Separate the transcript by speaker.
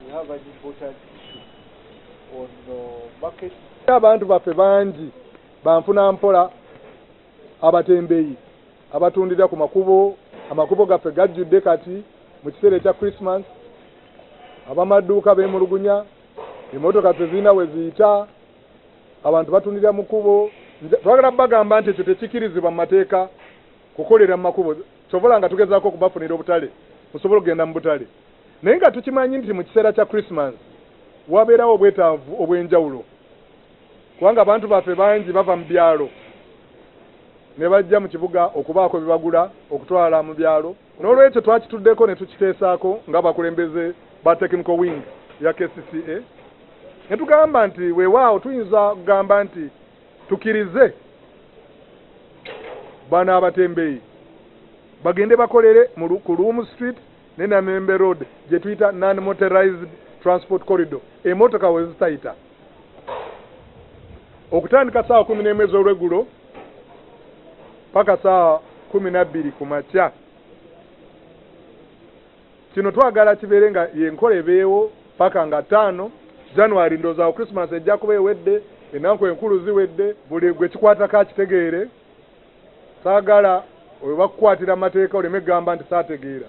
Speaker 1: We have an important issue on market.
Speaker 2: Abantu baffe bangi banfuna mpola, abatembeyi abatundira ku makubo. Amakubo gaffe gajjudde kati mu kiseera ekya Christmas. Abamaduuka beemulugunya, emmotoka tezirina we ziyita, abantu batundira mu kkubo. Twagala bagamba nti ekyo tekikirizibwa mu mateeka kukolera mu makubo. Kyovola nga tugezaako okubafunira obutale, musobole okugenda mu butale, naye nga tukimanyi nti mu kiseera kya Christmas wabeerawo obwetaavu obw'enjawulo, kubanga abantu baffe bangi bava mu byalo ne bajja mu kibuga okubaako bye bagula okutwala mu byalo. N'olwekyo twakituddeko ne tukiteesaako ng'abakulembeze ba technical wing ya KCCA, ne tugamba nti weewaawo tuyinza kugamba nti tukkirize bano abatembeyi bagende bakolere ku Luwum Street ne Namirembe Road, gye tuyita non motorized transport corridor, emotoka we zitayita, okutandika 11:00 ez'olweggulo paka 12:00 ku makya. Kino twagala kibeere nga yenkola ebeewo paka nga 5 January. Ndowooza awo Christmas ejja kuba ewedde, ennaku enkulu ziwedde. Buli gwe kikwatako akitegeere. Saagala oyo bakukwatira amateeka oleme kugamba nti saategeera.